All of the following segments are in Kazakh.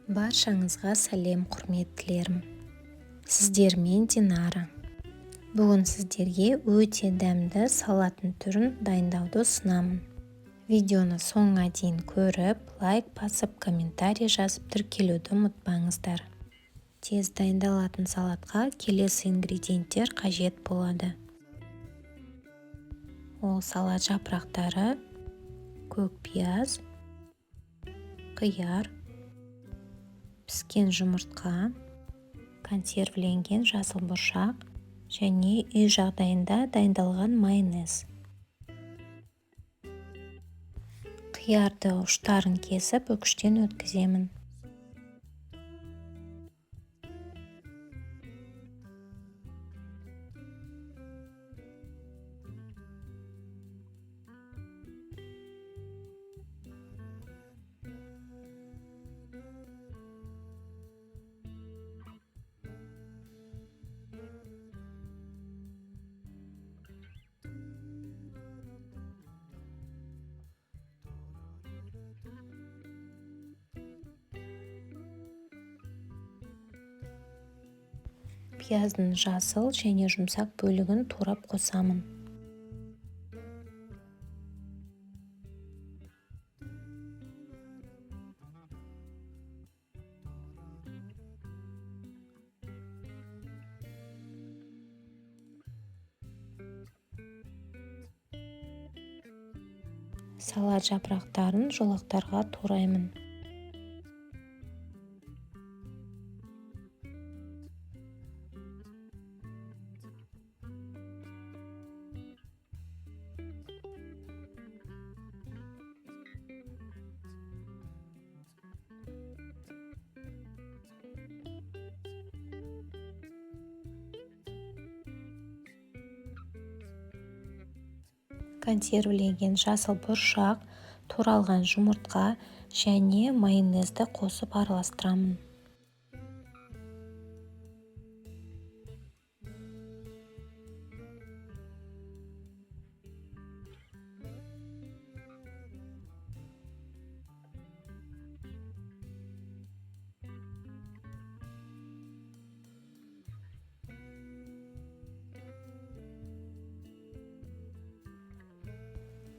Баршаңызға сәлем, құрметтілерім! Сіздермен Динара. Бүгін сіздерге өте дәмді салаттың түрін дайындауды ұсынамын. Видеоны соңына дейін көріп, лайк басып, комментарий жазып, тіркелуді ұмытпаңыздар. Тез дайындалатын салатқа келесі ингредиенттер қажет болады. Ол салат жапырақтары, көк пияз, қияр, піскен жұмыртқа, консервіленген жасыл бұршақ және үй жағдайында дайындалған майонез. Қиярды ұштарын кесіп, үкіштен өткіземін. Пияздың жасыл және жұмсақ бөлігін турап қосамын. Салат жапырақтарын жолақтарға тураймын. Консервіленген жасыл бұршақ, туралған жұмыртқа және майонезді қосып араластырамын.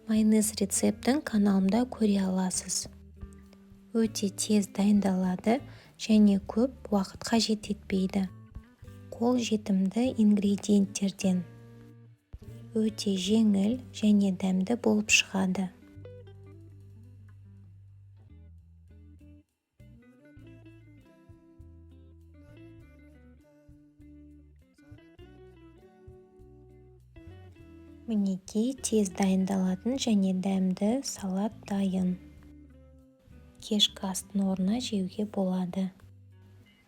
Майонез рецептін каналымда көре аласыз. Өте тез дайындалады және көп уақыт қажет етпейді. Қол жетімді ингредиенттерден. Өте жеңіл және дәмді болып шығады. Мінекей, тез дайындалатын және дәмді салат дайын. Кешкі астың орнына жеуге болады.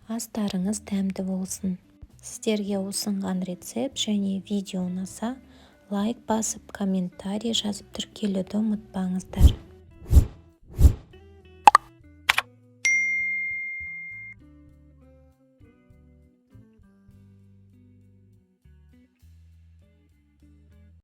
Астарыңыз дәмді болсын. Сіздерге ұсынған рецепт және видео ұнаса, лайк басып, комментарий жазып, тіркелуді ұмытпаңыздар.